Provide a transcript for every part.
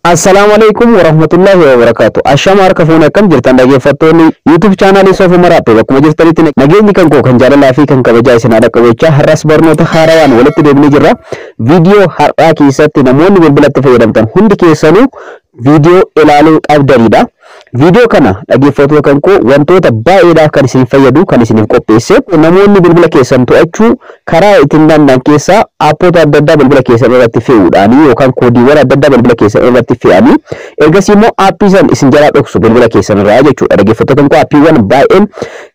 Assalaamu alaikum warahmatullahi wabarakatuh. Ashama harka fuune, akkam jirtan dhaggeeffattoonni YouTube chaanaalii Soofuu Maraapee? Bakkuma jirtanitti nageenyi kan koo kan jaalalaa fi kan kabajaa isin haadha qabachaa, har'as barnoota haarawaan walitti deebinee jirra. Viidiyoo har'aa keessatti namoonni bilbilatti fayyadamtan hundi keessanuu viidiyoo ilaaluu qabdanidha. Viidiyoo kana, dhaggeeffattoota kan koo, wantoota baay'eedhaaf kan isin fayyadu kan isiniif qopheesse, namoonni bilbila keessan to'achuu karaa ittiin danda'an keessaa aappoota adda addaa bilbila keessan irratti fe'uudhaanii yookaan koodiiwwan adda addaa bilbila keessan irratti fe'anii ergasii immoo aappii san isin jalaa dhoksu bilbila keessan irraa jechuudha. Dhaggeeffattoota kan koo, aappiiwwan baay'een,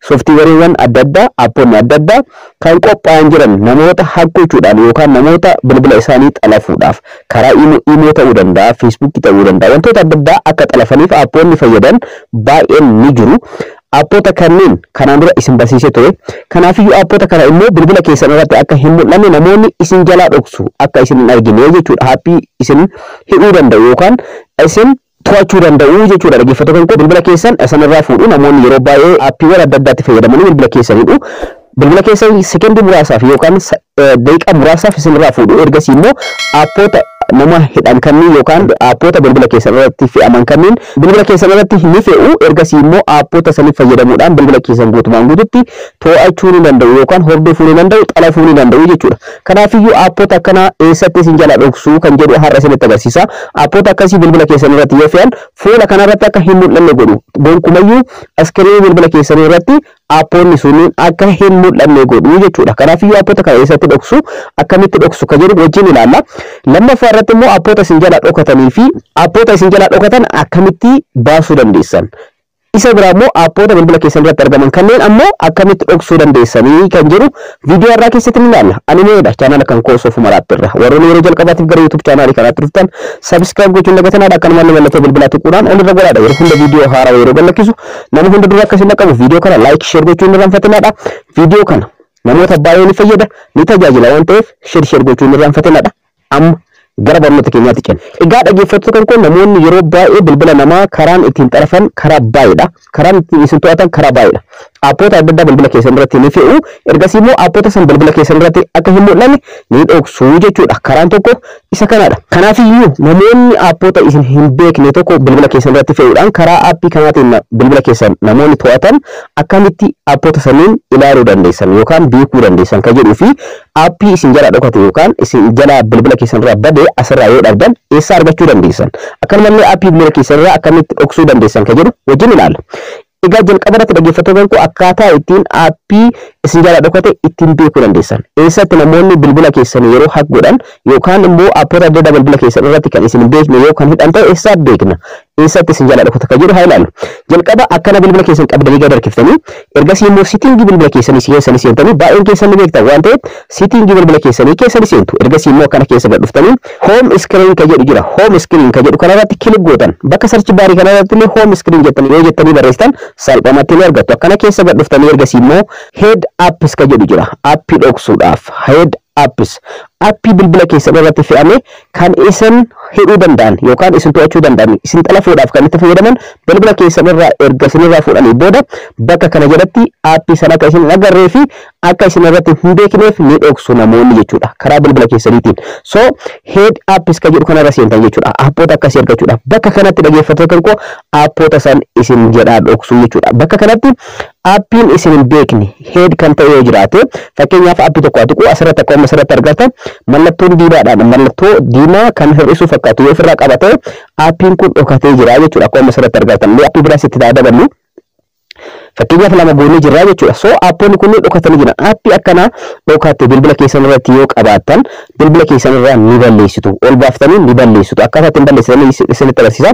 sooftiweeriiwwan adda addaa, aappoonni adda addaa kan qophaa'an jiran namoota hakkuchuudhaan yookaan namoota bilbila isaanii xalafuudhaaf karaa imoo ta'uu danda'a, feesbuukii ta'uu danda'a, wantoota adda addaa akka xalafaniif aappoonni fayyadan baay'een ni jiru. Aappoota kanneen kanaan dura isin barsiisee ture. Kanaafiyyuu aappoota kana immoo bilbila keessan irratti akka hin mul'anne namoonni isin jalaa dhoksu, akka isin hin argine jechuudha. Aappii isin hidhuu danda'u yookaan isin to'achuu danda'u jechuudha. Dhaggeeffattoota kan koo, bilbila keessan isinirraa fuudhu. Namoonni yeroo baay'ee aappiiwwan adda addaatti fayyadamanii bilbila keessan hidhu. Bilbila keessan sekendii muraasaaf yookaan daqiiqaa muraasaaf isinirraa fuudhu. Ergasii immoo aappoota nama hidhan kanneen yookaan aappoota bilbila keessan irratti fe'aman kanneen bilbila keessan irratti ni fe'u. Ergasii immoo aappoota saniif fayyadamuudhaan bilbila keessan guutumaan guututti to'achuu ni danda'u yookaan hordofuu ni danda'u, xalafuu ni danda'u jechuudha. Kanaafiyyuu aappoota akkanaa eessatti isin jala dhoksuu kan jedhu har'a isinitti agarsiisa. Aappoota akkasii bilbila keessan irratti yoo fe'an fuula kanarratti akka hin mul'anne godhu. Gonkumayyuu iskiriinii bilbila keessanii irratti aappoonni sunniin akka hin mul'anne godhu jechuudha. Kanaafiyyuu aappoota kana eessatti dhoksu, akkamitti dhoksu kan jedhu wajjin ilaalla. Lammaffaa irratti immoo aappoota isin jala dhokatanii fi aappoota isin jala dhokatan akkamitti baasuu dandeessan. Isa biraa immoo aappoota bilbila keessan irratti argaman kanneen ammoo akkamitti dhoksuu dandeessanii kan jedhu viidiyoo har'aa keessatti ni ilaalla. Ani meedha chaanaala kan koo Soofuu Maraappiirra. Warroonni yeroo jalqabaatiif gara YouTube chaanaalii kanaatti dhuftan subscribe gochuun dagatanaadha. Akkanumallee mallattoo bilbilaa tuquudhaan ol irra godhaadha. Yeroo hunda viidiyoo haarawaa yeroo gadhiisu nama hunda dura akkasiin dhaqqabu viidiyoo kana like, share gochuun hin irraanfatinaadha. Viidiyoo kana namoota baay'ee ni fayyada, ni tajaajila waan ta'eef share share gochuun hin irraanfatinaadha. Amma gara barnoota keenyaatti ceena. Egaa dhaggeeffattoota kan koo, namoonni yeroo baay'ee bilbila namaa karaan ittiin xalafan karaa baay'eedha. Karaan ittiin isin to'atan karaa baay'eedha. Aappoota adda addaa bilbila keessan irratti ni fe'u. Ergasii immoo aappoota san bilbila keessan irratti akka hin mul'anne ni dhoksu jechuudha. Karaan tokko isa kanadha. Kanaafiyyuu namoonni aappoota isin hin beekne tokko bilbila keessan irratti fe'uudhaan karaa aappii kanaatiin bilbila keessan namoonni to'atan akkamitti aappoota saniin ilaaluu dandeessan yookaan beekuu dandeessan kan jedhuu fi aappii isin jala dhokate yookaan isin jala bilbila keessan irraa bade asirraa yoo dhabdan eessaa argachuu dandeessan, akkanumallee aappii bilbila keessan irraa akkamitti dhoksuu dandeessan kan jedhu wajjin ilaalla. Egaa jalqaba irratti, dhaggeeffattoota koo, akkaataa ittiin aappii isin jala dhokate ittiin beekuu dandeessan. Eessatti namoonni bilbila keessan yeroo hack godhan yookaan immoo aappoota adda addaa bilbila keessan irratti kan isin hin beekne yoo kan hidhan ta'e eessaa beekna? Eessatti isin jala dhokata kan jedhu haa ilaallu. Jalqaba akkana bilbila keessan qabdanii gad harkiftanii, ergasii immoo settingii bilbila keessanii keessanii seentanii, baay'een keessan ni beektan waan ta'eef settingii bilbila keessanii keessanii seentu. Ergasii immoo akkana keessa gad dhuftanii home screen kan jedhu jira. Home screen kan jedhu kanarratti click gootan. Bakka search barii kanarratti illee home screen jettanii yoo jettanii barreessitan salphumatti ni argattu. Akkana keessa gad dhuftanii ergasii immoo hide apps kan jedhu jira. Aappii dhoksuudhaaf hide apps, aappii bilbila keessan irratti fe'ame kan isin hidhuu danda'an yookaan isin to'achuu danda'an, isin xalafuudhaaf kan itti fayyadaman bilbila keessan irraa erga isin irraa fuudhanii booda bakka kana jalatti aappii sana akka isin hin agarree fi akka isin irratti hin beekneef ni dhoksu namoonni jechuudha karaa bilbila keessaniitiin. So hide apps kan jedhu kanarra seentan jechuudha aappoota akkasii argachuudha. Bakka kanatti, dhaggeeffattoota kan koo, aappoota san isin jedhaa dhoksuu jechuudha. Bakka kanatti aappiin isin hin beekne hide kan ta'e yoo jiraate, fakkeenyaaf aappii tokko haa tuqu. Asirratti akkuma asirratti argatan mallattoon diimaadhaan, mallattoo diimaa kan hir'isuu fakkaatu yoo ofirraa qabate, aappiin kun dhokatee jira jechuudha. Akkuma asirratti argatan aappii biraas itti daballu, fakkeenyaaf lama goonee jirra jechuudha. So aappoonni kunneen dhokatanii jiran. Aappii akkanaa dhokate bilbila keessan irratti yoo qabaattan bilbila keessan irraa ni balleessitu. Ol baaftanii ni balleessitu. Akkaataa ittiin balleessitanii isinitti agarsiisa.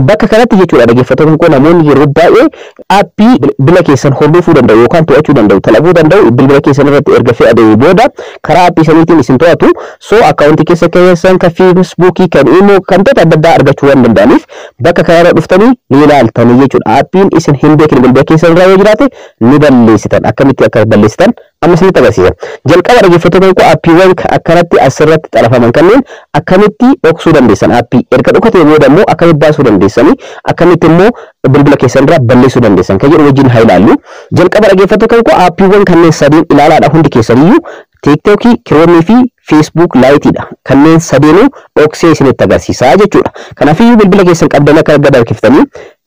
Bakka kanatti jechuudha, dhaggeeffattoota koo, namoonni yeroo baay'ee aappii bilbila keessan hordofuu danda'u yookaan to'achuu danda'u, talaquu danda'u, bilbila keessan irratti erga fe'atee booda karaa aappii saniitiin isin to'atu. So akkaawuntii keessa keessan kan feesbuukii, kan imoo, wantoota adda addaa argachuu waan danda'aniif bakka kanarra dhuftanii ni ilaaltanii jechuudha. Aappiin isin hin beekne bilbila keessan irraa yoo jiraate ni balleessitan. Akkamitti akka balleessitan amma isinitti agarsiisa. Jalqaba, dhaggeeffattoota koo, aappiiwwan akkanatti asirratti xalafaman kanneen akkamitti dhoksuu dandeessan, aappii erga dhokatee booda immoo akkamitti baasuu dandeessanii, akkamitti immoo bilbila keessan irraa balleessuu dandeessan kan jedhu wajjin haa ilaallu. Jalqaba, dhaggeeffattoota koo, aappiiwwan kanneen sadiin ilaalaadha hundi keessaniyyuu. TikTokii, Chrome fi Facebook Liteidha. Kanneen sadeenuu dhoksee isinitti agarsiisaa jechuudha. Kanaafiyyuu bilbila keessan qabdan akka gad harkiftanii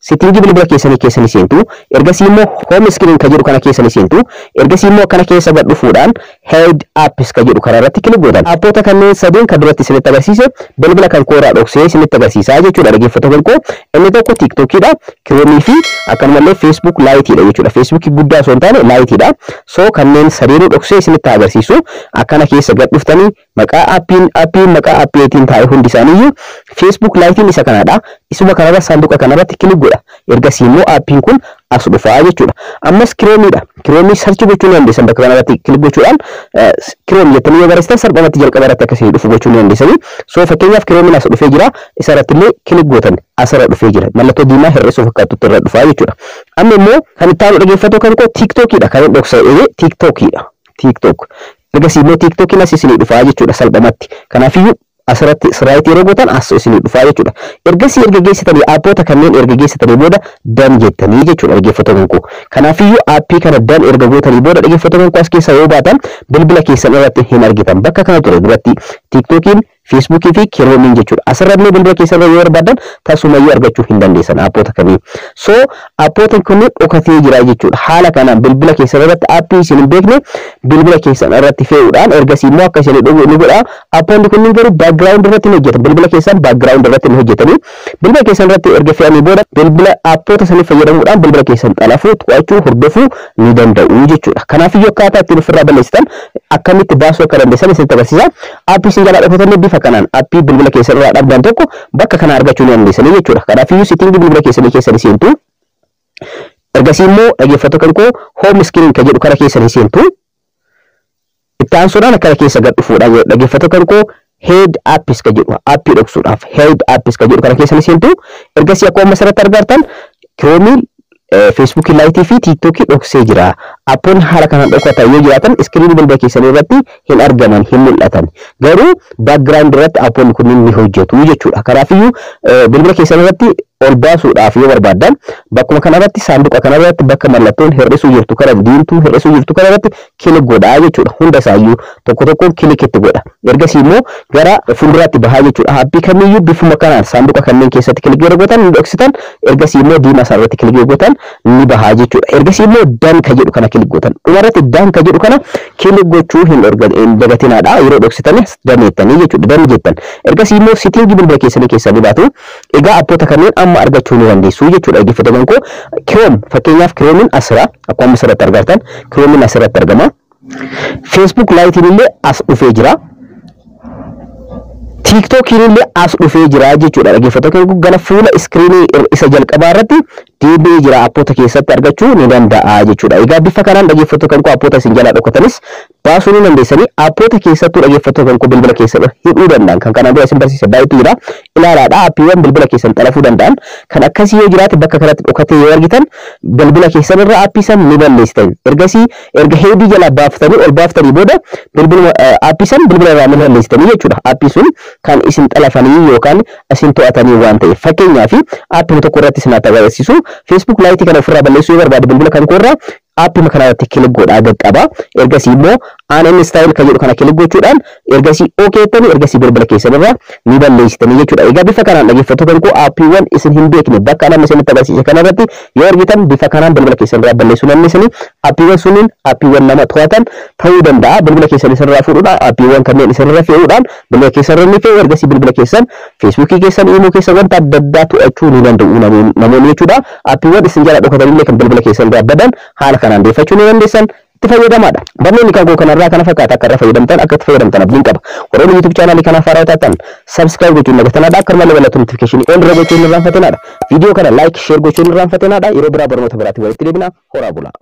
settingii bilbila keessanii keessanii seentu. Ergasii immoo home screen ka jedhu kana keessanii seentu. Ergasii immoo kana keessa gad dhufuudhaan hide apps ka jedhu kana irratti click gootan. Appoota kanneen sadeen kan duratti isinitti agarsiise bilbila kan kooraa dhoksee isinitti agarsiisaa jechuudha, dhaggeeffattoota kan koo. Inni tokko TikTokiidha, Chrome fi akkanumallee Facebook Liteidha jechuudha. Facebook guddaa osoo hin taane Liteidha. So kanneen sadeenuu dhoksee isinitti agarsiisu. Akkana keessa gad dhuftanii maqaa appiin appiin maqaa appiitiin taa'e hundi isaaniiyyuu, Facebook Litein isa kanadha. Isuma kanarra saanduqa kanarratti click godha. Ergasii immoo appiin kun as dhufaa jechuudha. Ammas Chromeidha. Chrome search gochuu ni dandeessan. Bakka kanarratti click gochuudhaan Chrome jettanii yoo barreessitan salphumatti jalqaba irratti akkasii dhufu gochuu ni dandeessanii. So fakkeenyaaf Chromein as dhufee jira. Isa irratti illee click gootan, asirra dhufee jira. Mallattoo diimaa hir'isuu fakkaatutti irra dhufaa jechuudha. Amma immoo kan itti aanu, dhaggeeffatoo kan koo, TikTokiidha. Kan inni dhoksa TikTokiidha. TikTok. Ergasii immoo TikTokiin as isinii dhufaa jechuudha salphumatti. Kanaafiyyuu asirratti right yeroo gootan as isinii dhufaa jechuudha. Ergasii erga geessitanii, appoota kanneen erga geessitanii booda done jettanii jechuudha, dhaggeeffattoota koo. Kanaafiyyuu appii kana done erga gootanii booda, dhaggeeffattoota koo, as keessa yoo baatan bilbila keessan irratti hin argitan. Bakka kana ture duratti TikTokiin, Facebookii fi Chromeiin jechuudha. Asirra illee bilbila keessan irra yoo barbaadan tasumayyuu argachuu hin dandeessan appoota kanneen. So appoota kunneen dhokatee jira jechuudha. Haala kanaan bilbila keessan irratti appii isin hin beekne bilbila keessan irratti fe'uudhaan ergasii immoo akka isin ni godha. Appoonni kunneen garuu background irratti ni hojjetan. Bilbila keessan background irratti ni hojjetanii. Bilbila keessan irratti erga fe'anii booda bilbila appoota sanii fayyadamuudhaan bilbila keessan xalafuu, to'achuu, hordofuu ni danda'u jechuudha. Kanaafiyyuu akkaataa ittiin ofirraa balleessitan, akkamitti baasuu akka dandeessan isinitti agarsiisa. Appii isin jalaa dhokatan bifa kanaan appii bilbila keessan irraa dhabdan tokko bakka kana argachuu ni dandeessanii jechuudha. Kanaafiyyuu settingii bilbila keessanii keessanii seentu. Ergasii immoo, dhaggeeffattoota kan koo, home screen kan jedhu kana keessanii seentu. Itti aansuudhaan akkana keessa gad dhufuudhaan, dhaggeeffattoota kan koo, hide apps kan jedhu, appii dhoksuudhaaf hide apps kan jedhu kana keessanii seentu. Ergasii akkuma asirratti argartan Chrome, Facebookii Lite fi TikTokii dhoksee jira. Appoonni haala kanaan dhokatan yoo jiraatan screenii bilbila keessanii irratti hin argaman, hin mul'atan. Garuu background irratti appoonni kunneen ni hojjetu jechuudha. Kanaafiyyuu bilbila keessan irratti ol baasuudhaaf yoo barbaaddan bakkuma kanarratti, saanduqa kanarratti, bakka mallattoon hir'isuu jirtu kana, diimtuu hir'isuu jirtu kanarratti click godhaa jechuudha. Hunda isaayyuu tokko tokkoon click itti godha. Ergasii immoo gara fuulduraatti bahaa jechuudha. Appii kamiyyuu bifuma kanaan saanduqa kanneen keessatti click yeroo gootan ni dhoksitan. Ergasii immoo diimaa isaarratti click yoo gootan ni bahaa jechuudha. Ergasii immoo done ka jedhu kana click gootan. Dhumarratti done ka jedhu kana click gochuu hin dagatinaadha. Yeroo dhoksitan done jettanii jechuudha. Done jettan. Ergasii immoo settingii bilbila keessanii keessaa ni baatu. Egaa appoota kanneen amma argachuu ni dandeessu jechuudha. Dhaggeeffattoota koo, Chrome fakkeenyaaf Chromein asirra akkuma asirratti argartan Chromein asirratti argama. Facebook Litein illee as dhufee jira. TikTokiin illee as dhufee jira jechuudha. Dhaggeeffattoota koo, gara fuula screenii isa jalqabaa irratti deebi'ee jira, appoota keessatti argachuu ni danda'a jechuudha. Egaa bifa kanaan, dhaggeeffattoota koo, appoota isin jalaa dhokatanis baasuu ni dandeessanii. Appoota keessattuu, dhaggeeffattoota koo, bilbila keessan hidhuu danda'an kan kanaan dura isin barsiise baay'eetu jira. Ilaalaadha, appiiwwan bilbila keessan xalafuu danda'an kan akkasii yoo jiraate bakka kanatti dhokatee yoo argitan bilbila keessan irra appii san ni balleessitan. Ergasii erga hide jalaa baaftanii ol baaftanii booda bilbila appii san bilbila irraa ni balleessitanii jechuudha. Appii sun kan isin xalafanii yookaan isin to'atanii waan ta'eef, fakkeenyaaf appii tokko irratti isin agarsiisu, Facebook Lite kana ofirraa balleessuu yoo barbaade bilbila kan koorraa appii kana irratti click godhaa qaqqaba. Ergasii immoo uninstall kan jedhu kana click gochuudhaan ergasii OK jettanii ergasii bilbila keessan irraa ni balleessitanii jechuudha. Egaa bifa kanaan, dhaggeeffattoota koo, appiiwwan isin hin beekne bakka nama isinitti agarsiise kana irratti yoo argitan bifa kanaan bilbila keessan irraa balleessuu dandeessanii. Appiiwwan sunniin appiiwwan nama to'atan ta'uu danda'a. Bilbila keessan isinirraa fuudhuudhaan, appiiwwan kanneen isinirra fe'uudhaan bilbila keessan irra ni fe'u. Ergasii bilbila keessan, Facebookii keessan, imo keessan, wanta adda addaa to'achuu ni danda'u namoonni jechuudha. Appiiwwan isin jala dhokatanillee kan bilbila keessan irraa badan haala kanaan deeffachuu ni dandeessan. Itti fayyadamaadha. Barnoonni kan koo kanarraa kana fakkaata. Akka irra fayyadamtan, akka itti fayyadamtan abdiin qaba. Warroonni YouTube channelii kanaaf haaraa taatan subscribe gochuun dagatanaadha. Akka malee mallattoo notificationii on irra gochuun irraanfatinaadha. Viidiyoo kana like, share gochuun irraanfatinaadha. Yeroo biraa barnoota biraatti walitti deebina. Horaa bulaa.